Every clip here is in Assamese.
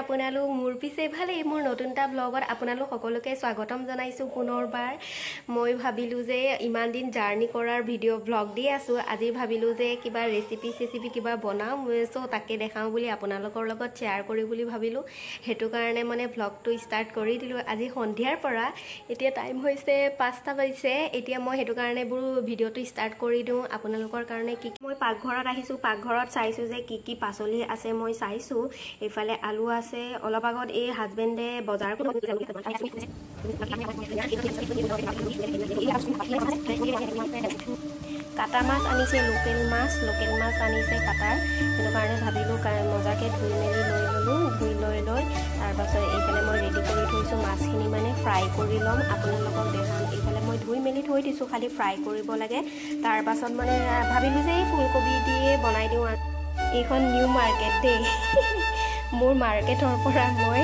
আপোনালোক মোৰ পিছে ভালেই। মোৰ নতুন এটা ব্লগত আপোনালোক সকলোকে স্বাগতম জনাইছোঁ পুনৰবাৰ। মই ভাবিলোঁ যে ইমান দিন জাৰ্ণি কৰাৰ ভিডিঅ' ব্লগ দি আছোঁ, আজি ভাবিলোঁ যে কিবা ৰেচিপি চেচিপি কিবা বনাওঁ, চ' তাকে দেখাওঁ বুলি আপোনালোকৰ লগত শ্বেয়াৰ কৰি বুলি ভাবিলোঁ। সেইটো কাৰণে মানে ব্লগটো ষ্টাৰ্ট কৰি দিলোঁ আজি সন্ধিয়াৰ পৰা। এতিয়া টাইম হৈছে 5টা বাজিছে। এতিয়া মই সেইটো কাৰণে বোলো ভিডিঅ'টো ষ্টাৰ্ট কৰি দিওঁ আপোনালোকৰ কাৰণে। কি মই পাকঘৰত আহিছোঁ, পাকঘৰত চাইছোঁ যে কি কি পাচলি আছে মই চাইছোঁ। এইফালে আলু আছে, অলপ আগত এই হাজবেণ্ডে বজাৰ কাটা মাছ আনিছে, লোকেল মাছ আনিছে কাটাৰ। সেইটো কাৰণে ভাবিলোঁ মজাকৈ ধুই মেলি লৈ ল'লোঁ, ধুই লৈ লৈ তাৰপাছত এইফালে মই ৰেডি কৰি থৈছোঁ মাছখিনি, মানে ফ্ৰাই কৰি ল'ম, আপোনালোকক দেখাম। এইফালে মই ধুই মেলি থৈ দিছোঁ, খালি ফ্ৰাই কৰিব লাগে। তাৰপাছত মানে ভাবিলোঁ যে এই ফুলকবি দিয়ে বনাই দিওঁ। এইখন নিউ মাৰ্কেট দেই, মোৰ মাৰ্কেটৰ পৰা মই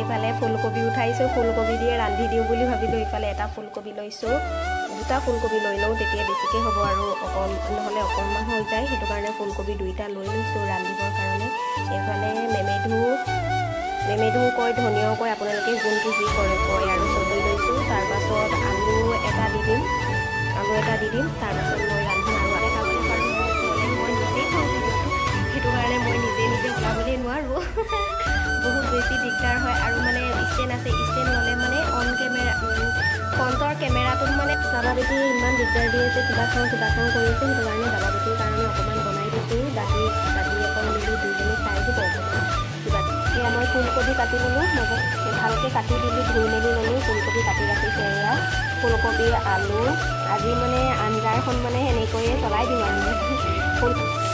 এইফালে ফুলকবি উঠাইছোঁ, ফুলকবি দিয়ে ৰান্ধি দিওঁ বুলি ভাবিলোঁ। এইফালে এটা ফুলকবি লৈছোঁ, দুটা ফুলকবি লৈ লওঁ তেতিয়া বেছিকৈ হ'ব আৰু অকণ নহ'লে অকণমান হৈ যায়, সেইটো কাৰণে ফুলকবি দুইটা লৈ লৈছোঁ ৰান্ধিবৰ কাৰণে। এইফালে মেমেধু কয়, ধনিয়াও কয়, আপোনালোকে যোনটো যি কৰে কয় আৰু চব লৈছোঁ। তাৰপাছত আলু এটা দি দিম, তাৰপাছত মই ৰান্ধিম। আৰু খাবলৈ পাৰোঁ, মই নিজেই খাওঁ ভিডিঅ'টো, সেইটো কাৰণে মই নিজে নিজে ওলাবলৈ নোৱাৰোঁ, বহুত বেছি দিগদাৰ হয়। আৰু মানে ষ্টেণ্ড আছে, ষ্টেণ্ড ল'লে মানে অন কেমেৰা ফ্ৰণ্টৰ কেমেৰাটোত মানে দাদা বেটীয়ে ইমান দিগদাৰ দি আছে, কিবা খাওঁ কিবা খাওঁ কৰি আছে, সেইটো কাৰণে দাদা বেটীৰ কাৰণে অকণমান বনাই দিছোঁ। দালি অকণ দিলোঁ, দুইজনী খাই দিব কিবা। এয়া মই ফুলকবি কাটি ল'লোঁ, ভালকৈ কাটি দিলোঁ, ধুই মেলি ল'লোঁ, ফুলকবি কাটি ৰাখিছোঁ। এয়া ফুলকবি আলু আজি মানে আঞ্জাখন মানে সেনেকৈয়ে চলাই দিম আৰু।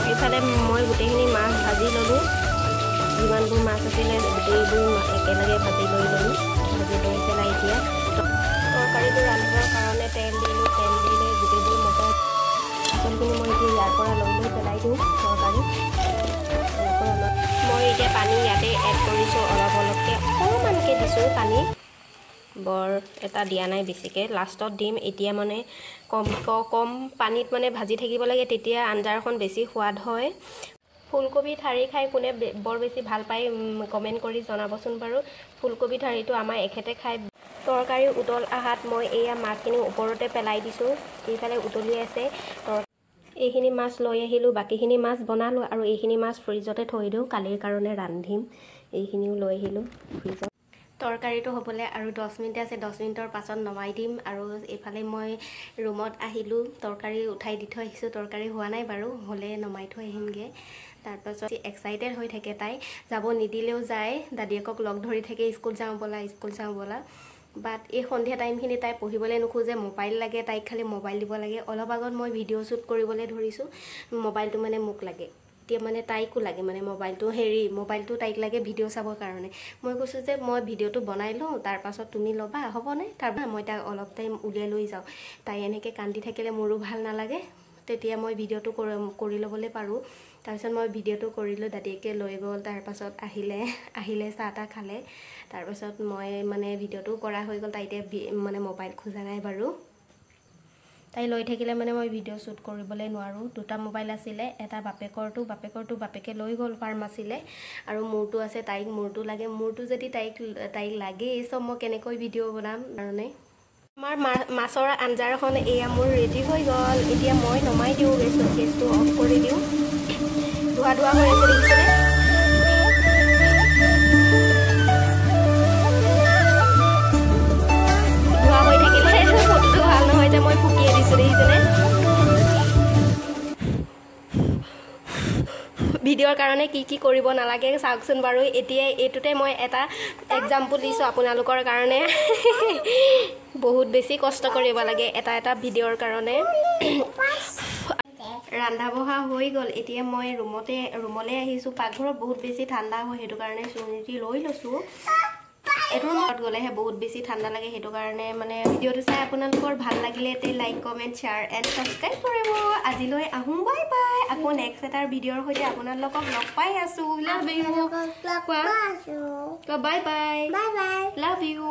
এইফালে মই গোটেইখিনি মাছ ভাজি ল'লোঁ, যিমানবোৰ মাছ আছিলে গোটেইবোৰ একেলগে ভাজি লৈ ল'লোঁ। ভাজি লৈ পেলাই এতিয়া তৰকাৰীটো ৰান্ধিবৰ কাৰণে তেল দিলোঁ, তেল দি লৈ গোটেইবোৰ মছলা পাচলিখিনি মই এতিয়া ইয়াৰ পৰা লৈ লৈ পেলাই দিওঁ তৰকাৰী। মই এতিয়া পানী ইয়াতে এড কৰিছোঁ, অলপ অলপকৈ অকণমানকৈ দিছোঁ পানী, বৰ এটা দিয়া নাই বেছিকৈ, লাষ্টত দিম। এতিয়া মানে কম কম পানীত মানে ভাজি থাকিব লাগে, তেতিয়া আঞ্জাখন বেছি সোৱাদ হয়। ফুলকবি ঠাৰি খাই কোনে বৰ বেছি ভাল পায় কমেণ্ট কৰি জনাবচোন বাৰু। ফুলকবি ঠাৰিটো আমাৰ এখেতে খাই। তৰকাৰী উতল অহাত মই এয়া মাছখিনি ওপৰতে পেলাই দিছোঁ, এইফালে উতলি আছে। এইখিনি মাছ লৈ আহিলোঁ, বাকীখিনি মাছ বনালোঁ আৰু এইখিনি মাছ ফ্ৰিজতে থৈ দিওঁ, কালিৰ কাৰণে ৰান্ধিম। এইখিনিও লৈ আহিলোঁ ফ্ৰিজত। তৰকাৰীটো হ'বলৈ আৰু 10 মিনিট আছে, 10 মিনিটৰ পাছত নমাই দিম। আৰু এইফালে মই ৰুমত আহিলোঁ, তৰকাৰী উঠাই দি থৈ আহিছোঁ। তৰকাৰী হোৱা নাই বাৰু, হ'লে নমাই থৈ আহিমগৈ। তাৰপাছত এক্সাইটেড হৈ থাকে তাই, যাব নিদিলেও যায়, দাদীয়েকক লগ ধৰি থাকে, স্কুল যাওঁ ব'লা, স্কুল যাওঁ ব'লা। বাট এই সন্ধিয়া টাইমখিনি তাই পঢ়িবলৈ নোখোজে, মোবাইল লাগে তাইক, খালি মোবাইল দিব লাগে। অলপ আগত মই ভিডিঅ' শ্বুট কৰিবলৈ ধৰিছোঁ, মোবাইলটো মানে মোক লাগে এতিয়া, মানে তাইকো লাগে, মানে মোবাইলটো মোবাইলটো তাইক লাগে ভিডিঅ' চাবৰ কাৰণে। মই কৈছোঁ যে মই ভিডিঅ'টো বনাই লওঁ, তাৰপাছত তুমি ল'বা হ'বনে? তাৰপৰা মই তাইক অলপ টাইম উলিয়াই লৈ যাওঁ। তাই এনেকৈ কান্দি থাকিলে মোৰো ভাল নালাগে, তেতিয়া মই ভিডিঅ'টো কৰি ল'বলৈ পাৰোঁ। তাৰপিছত মই ভিডিঅ'টো কৰিলোঁ, দাদীয়েকে লৈ গ'ল। তাৰপাছত আহিলে চাহ তাহ খালে। তাৰপাছত মই মানে ভিডিঅ'টো কৰা হৈ গ'ল। তাই এতিয়া মানে মোবাইল খোজা নাই বাৰু, তাই লৈ থাকিলে মানে মই ভিডিঅ' শ্বুট কৰিবলৈ নোৱাৰোঁ। দুটা মোবাইল আছিলে, এটা বাপেকৰটো বাপেকে লৈ গ'ল ফাৰ্মাচীলৈ, আৰু মোৰটো আছে, তাইক মোৰটো লাগে। মোৰটো যদি তাইক লাগেই, চ' মই কেনেকৈ ভিডিঅ' বনাম কাৰণে। আমাৰ মাছৰ আঞ্জাখন এয়া মোৰ ৰেডি হৈ গ'ল। এতিয়া মই নমাই দিওঁ, গেছটো অফ কৰি দিওঁ। ধোৱা ধোৱা হৈ আছে দেখিছেনে? ধোৱা হৈ থাকিলে ফটোটো ভাল নহয় যে, মই ফুকিয়ে দিছোঁ দেখিছেনে? ভিডিঅ'ৰ কাৰণে কি কি কৰিব নালাগে চাওকচোন বাৰু। এতিয়া এইটোতে মই এটা এক্সাম্পল দিছোঁ আপোনালোকৰ কাৰণে। বহুত বেছি কষ্ট কৰিব লাগে এটা এটা ভিডিঅ'ৰ কাৰণে। ৰন্ধা বঢ়া হৈ গ'ল। এতিয়া মই ৰুমলৈ আহিছোঁ। পাকঘৰত বহুত বেছি ঠাণ্ডা হয়, সেইটো কাৰণে চুৰ্ণি লৈ লৈছোঁ। এইটো ৰুমত গ'লেহে বহুত বেছি ঠাণ্ডা লাগে, সেইটো কাৰণে মানে ভিডিঅ'টো চাই আপোনালোকৰ ভাল লাগিলে তে like, comment, share and subscribe কৰিব। আজিলৈ আহোঁ, বাই বাই। আকৌ নেক্সট এটাৰ ভিডিঅ'ৰ সৈতে আপোনালোকক লগ পাই আছোঁ। লাভ you, bye bye, love you.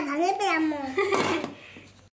ভাঙি পেলাম মই।